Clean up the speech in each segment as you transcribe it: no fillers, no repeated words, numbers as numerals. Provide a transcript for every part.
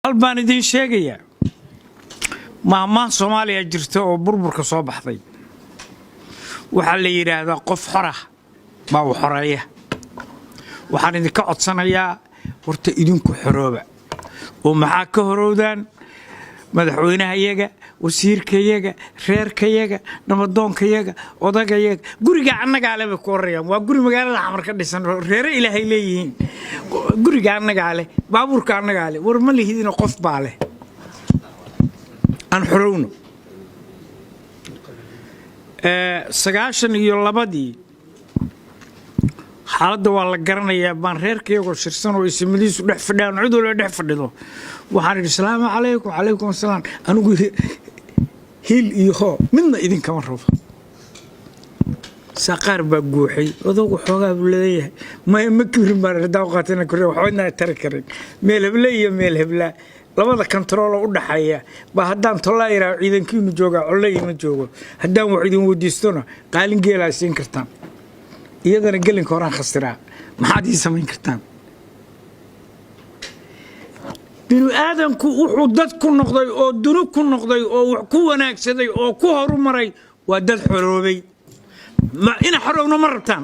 Hal baan idiin sheegayaa. Maahmaah Soomaaliya jirta oo burburka soo baxday waxaa la yidhaahdaa, "Qof xorah baa u xoreeya." Waxaan idinka codsanayaa, horta idinku xorooba. Oo maxaa ka horowdaan? Madaxweynahayaga, wasiirkayaga, reerkayaga, nabadoonkayaga, odagayaga, guriga annagaa le bay ku orayaan. Waa guri magaalada Xamar ka dhisan oo reere Ilaahay leeyihiin. Guriga annagaa leh, baabuurka annagaa leh. War ma lihidino, qof baa leh. Aan xorowno. 92-dii xaaladda waa la garanayaa. Baan reerkayagoo shirsan oo isimadiisu dhex fadhiyaan, cid walba dhex fadhido, waxaan idhi, "Asalaamu calaykum." "Calaykum asalaam." "Anigu hiil iyo hoo midna idinkama rabo." Saa qaar baa guuxay, "Odagu xoogaa buu leeyahay." Maya, ma kibrin baan hadaa qaatana kore, waxba inaan tari karin. Meel heble iyo meel hebla, labada kantarooloo u dhaxeeya baa haddaan tollaa iraa ciidankiinu joogaa, colle ima joogo. Haddaan wax idin weydiistona, qaalin geelaa siin kartaan, iyadana gelinka horaan khasiraa. Maxaad ii samayn kartaan? Binu aadanku wuxuu dad ku noqday oo duni ku noqday oo wax ku wanaagsaday oo ku horumaray waa dad xoroobay. Ina xorowno ma rabtaan?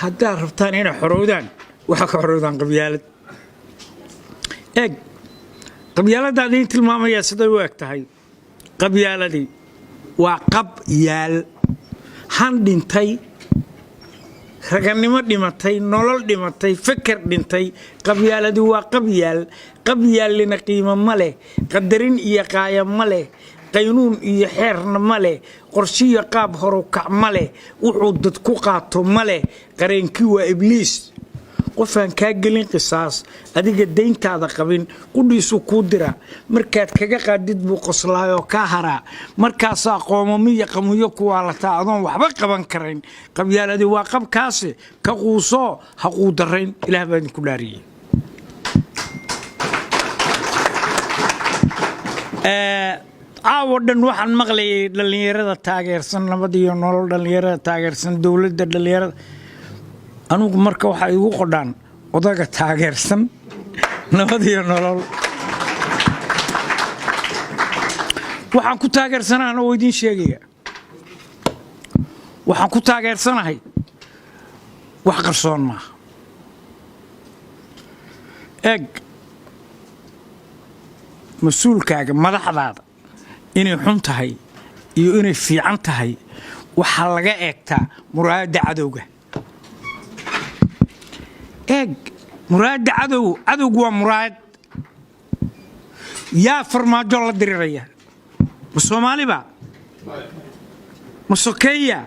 Haddaad rabtaan inay xorowdaan, waxaa ka xorowdaan qabyaalad. Eeg, qabyaaladdaa idiin tilmaamayaa siday u eg tahay. Qabyaaladii waa qab yaal, han dhintay, raganimo dhimatay, nolol dhimatay, feker dhintay. Qabyaaladi waa qabyaal. Qabyaalina qiimo ma leh, qadarin iyo qaaya ma leh, qaynuun iyo xeerna ma leh, qorshiyo qaab horukac ma leh, wuxuu dad ku qaato ma leh. Qareenkii waa Ibliis. Qofaan kaa gelin qisaas, adiga dayntaada qabin, qudhiisu kuu dira. Markaad kaga qaadid buu qoslaayoo kaa haraa. Markaasaa qoomamiya qamuyo ku waalataa adoon waxba qaban karayn. Qabyaaladi waa qabkaasi. Ka quusoo ha quudarayn. Ilaah baa idinku dhaariyey. Caawo dhan waxaan maqlayay dhallinyarada taageersan Nabad iyo Nolol, dhallinyarada taageersan dowladda, dhallinyarada. Anugu marka waxaa igu qodhaan odaga taageersan Nabad iyo Nolol. Waxaan ku taageersanahana oo idiin sheegaya. Waxaan ku taageersanahay wax qarsoon maaha. Eeg, mas-uulkaaga, madaxdaada inay xun tahay iyo inay fiican tahay waxaa laga eegtaa muraayadda cadowga. Eeg, muraayadda cadow. Cadowgu waa muraayad. Yaa Farmaajo la diriraya? Ma Soomaaliba? Ma sokeeya?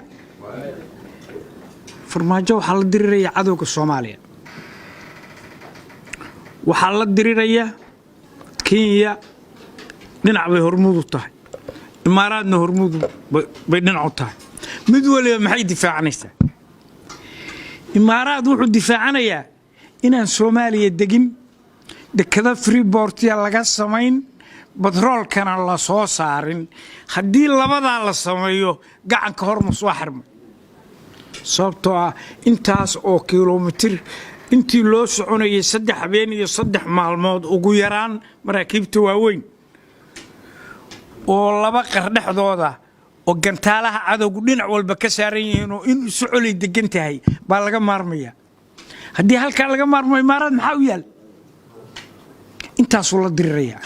Farmaajo waxaa la diriraya cadowga Soomaaliya. Waxaa la diriraya Kenya, dhinac bay hormuud u tahay. Imaaraadna hormuud bay dhinac u tahay. Mid waliba maxay difaacanaysaa? Imaaraad wuxuu difaacanayaa inaan Soomaaliya degin, dekada freebortiya laga samayn, batroolkana la soo saarin. Haddii labadaa la sameeyo, gacanka Hormus waa xirmay, sababtoo ah intaas oo kilomitir intii loo soconayay 3 habeen iyo 3 maalmood ugu yaraan, maraakiibta waaweyn oo laba qar dhexdooda oo gantaalaha cadowgu dhinac walba ka saaran yihiin oo in isu colay degan tahay baa laga maarmaya. Haddii halkaa laga maarmo, Imaaraad maxaa u yaal? Intaasuu la dirirayaa.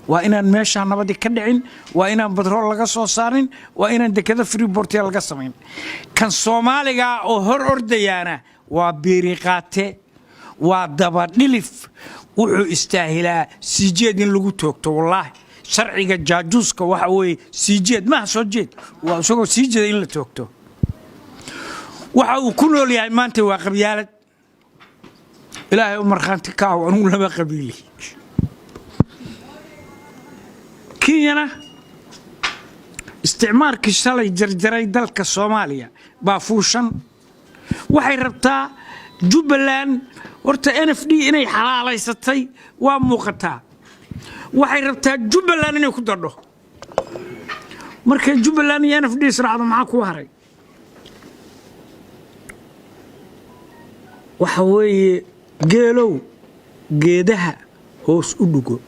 Waa inaan meeshaa nabadi ka dhicin, waa inaan batrool laga soo saarin, waa inaan dekada freebortiya laga samayn. Kan Soomaaligaa oo hor ordayaana waa biiriqaate, waa dabadhilif. Wuxuu istaahilaa siijeed in lagu toogto. Wallaahi, sharciga jaajuuska waxa weeye siijeed, maaha soo jeed. Waa isagoo sii jeeda in la toogto. Waxa uu ku nool yahay maanta waa qabyaalad. Ilaahay u markhaanti ka aho, anugu lama qabiili. Kenyana isticmaarkii shalay jarjaray dalka Soomaaliya baa fuushan. Waxay rabtaa Jubbaland. Horta NFD inay xalaalaysatay waa muuqataa. Waxay rabtaa Jubbaland inay ku dadho. Markay Jubbaland iyo NFD israacdo, maxaa kuu haray? Waxa weeye, geelow. Geedaha hoos u dhugo.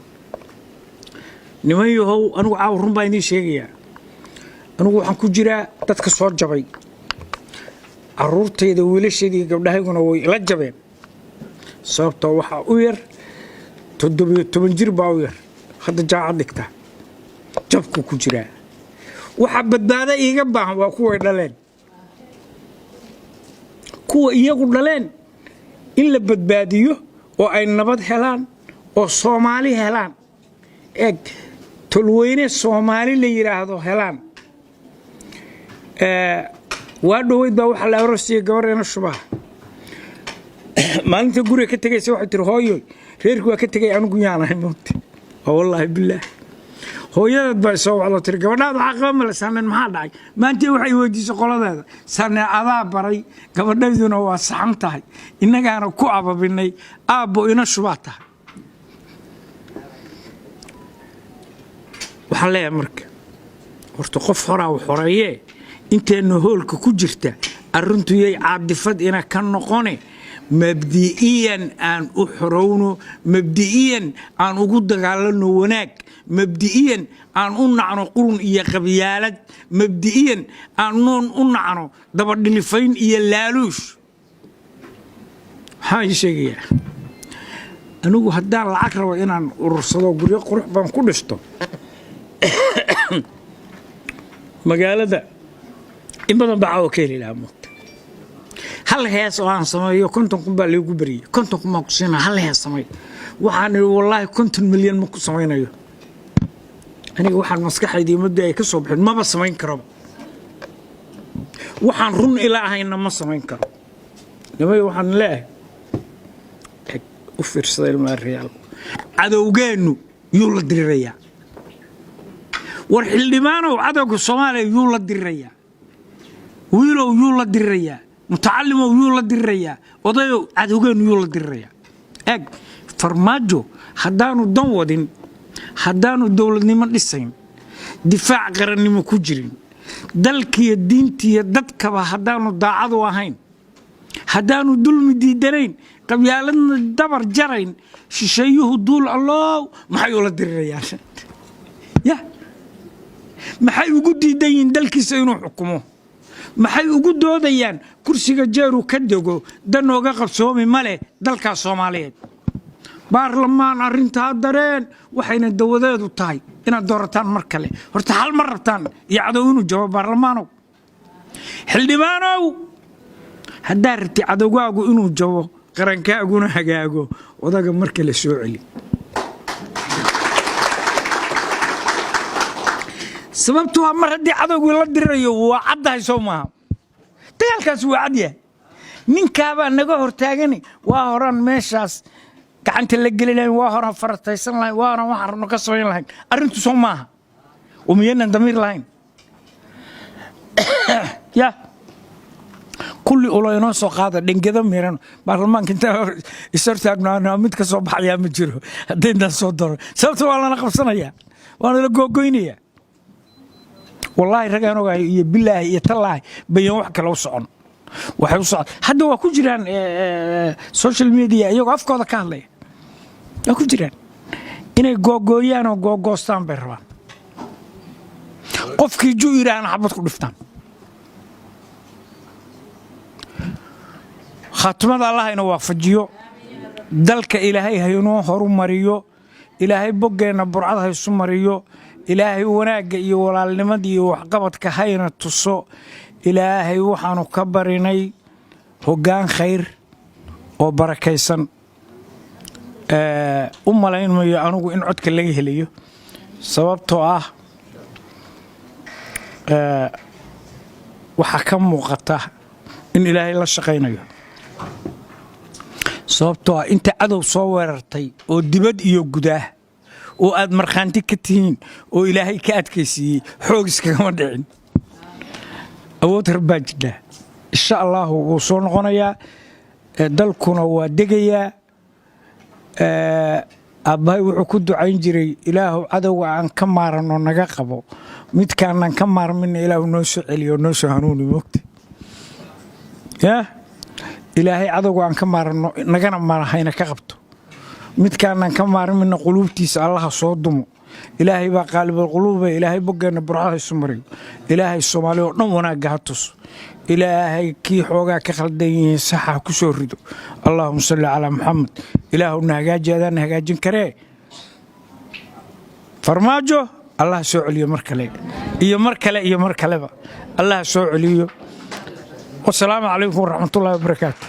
Niman yahow, anigu caawa run baa idiin sheegayaa. Anigu waxaan ku jiraa dadka soo jabay. Caruurtayda, wiilasheeda iyo gabdhahayguna way ila jabeen, sababtoo waxaa u yar 17 jir baa u yar, hadda jaacad dhigta, jabku ku jiraa. Waxa badbaado iiga baahan waa kuway dhaleen, kuwa iyagu dhaleen in la badbaadiyo oo ay nabad helaan oo Soomaali helaan, eeg, tolweyne Soomaali la yidhaahdo helaan. Waa dhoweyd baa waxaa la aroosiyey gabar ina shubaha. Maalinta guriga ka tegaysa waxay tiri, "Hooyoy, reerkii waa ka tegay, anigu yaanahay moogta?" Waa wallaahi bilaah, hooyadeed baa isoo wacdoo tiri, "Gabadhaada caqiba male." Saaneen, "Maxaa dhacay maanta?" Waxay weydiisay qoladeeda. Saaneen, "Adaa baray, gabadhayduna waa saxan tahay, innagaana ku ababinay. Aabbo, ina shubaa tahay." Waxaan leeyahay marka horta, qof horaa wax horeeyee. Inteenna hoolka ku jirta, arrintu yay caadifad ina ka noqone. Mabdi'iyan aan u xorowno, mabdi'iyan aan ugu dagaalano wanaag, mabdi'iyan aan u nacno qurun iyo qabyaalad, mabdi'iyan aan noon u nacno dabadhilifayn iyo laaluush. Waxaan ii sheegayaa, anigu haddaan lacag rabo inaan urursado, guryo qurux baan ku dhisto magaalada, in badan baa caawa ka heli lahaa moogta. Hal hees oo aan sameeyo 50,000 baa laygu beriyey. 50,000 baan ku siinaa, hal hees samey. Waxaan idhi, "Wallaahi 50 milyan ma ku samaynayo." Aniga waxaan maskaxaydii mabdi ay ka soo baxeen maba samayn karoba. Waxaan run ila ahayna ma samayn karo. Nimay, waxaan leeyahay, eg, u fiirsada, ilmaa reyaal, cadowgeennu yuu la dirirayaa? War xildhibaanow, cadowga Soomaaliya yuu la dirirayaa? Wiilow, yuu la dirirayaa? Mutacalimow, yuu la dirirayaa? Odayow, cadowgeennu yuu la dirirayaa? Eeg, Farmaajo haddaanu dan wadin, haddaanu dowladnimo dhisayn, difaac qarannimo ku jirin, dalkiyo diintiyo dadkaba haddaanu daacadu ahayn, haddaanu dulmi diidanayn, qabyaaladna dabar jarayn, shisheeyuhu duul allow maxay ula dirirayaan? Ya maxay ugu diidan yihiin dalkiisa inuu xukumo? Maxay ugu doodayaan kursiga jeeru ka dego dan nooga qabsoomi ma leh dalkaas Soomaaliyeed? Baarlamaan, arrintaa dareen waxayna dawadeedu tahay inaad doorataan mar kale. Horta hal ma rabtaan iyo cadow inuu jabo? Baarlamaanow, xildhibaanow, haddaa rabti cadowgaagu inuu jabo, qarankaaguna hagaago, odaga mar kale soo celi. Sababtu waa, mar haddii cadowgii la dirirayo, waa caddahay, soo maaha? Dagaalkaas waa cad yahay. Ninkaabaa naga hortaagani. Waa horaan meeshaas gacanta la geli lahayn, waa horaan farataysan lahayn, waa horaan waxaan rabno ka samayn lahayn. Arrintu soo maaha oo miyaynaan damiir lahayn? Ya kulli ulo inoo soo qaada, dhengado miran. Baarlamaanka intaan ishortaagno mid ka soo baxayaa ma jiro haddii intaan soo daro. Sababta waa lana qabsanayaa, waana la googoynayaa. Wallaahi ragaan ogahay iyo bilaahi iyo tallaahi bayan wax kale u socon. Waxay u socon hadda waa ku jiraan social media, iyagoo afkooda ka hadlaya waa ku jiraan. Inay googooyaan oo googoostaan bay rabaan. Qofkii ju yidhaahna xabad ku dhiftaan. Khaatimada Allah ina waafajiyo. Dalka Ilaahay haynoo horumariyo. Ilaahay boggeenna burcad haysu mariyo. Ilaahay wanaagga iyo walaalnimada iyo waxqabadka hayna tuso. Ilaahay waxaanu ka barinay hoggaan khayr oo barakaysan. U malayn mayo anugu in codka laga helayo, sababtoo ah waxaa ka muuqata in Ilaahay la shaqaynayo, sababtoo ah inta cadow soo weerartay oo dibad iyo gudaah oo aad markhaanti ka tihiin oo Ilaahay ka adkaysiiyey, xoog iskagama dhicin, awood har baa jidhaa. Insha Allahu wuu soo noqonayaa, dalkuna waa degayaa. Aabbahay wuxuu ku ducayn jiray, "Ilaahu cadowga aan ka maaranno naga qabo, midkaanaan ka maarmina Ilaahu noo soo celiyo, noo soo hanuuni." Moogta yaa Ilaahay cadowga aan ka maaranno nagana maarahayna ka qabto. Midkaanaan ka maarmayna quluubtiisa Allaha soo dumo. Ilaahay baa qaalibalquluuba. Ilaahay boggeenna burcada isu mariyo. Ilaahay Soomaali oo dhan wanaagga ha tuso. Ilaahay kii xoogaa ka khaldan yihiin saxa ha ku soo rido. Allaahuma salli calaa Muxamed. Ilaahuna hagaaji, adaana hagaajin karee. Farmaajo Allah soo celiyo mar kale iyo mar kale iyo mar kaleba. Allah soo celiyo. Wasalaamu calaykum waraxmatullahi wabarakaatu.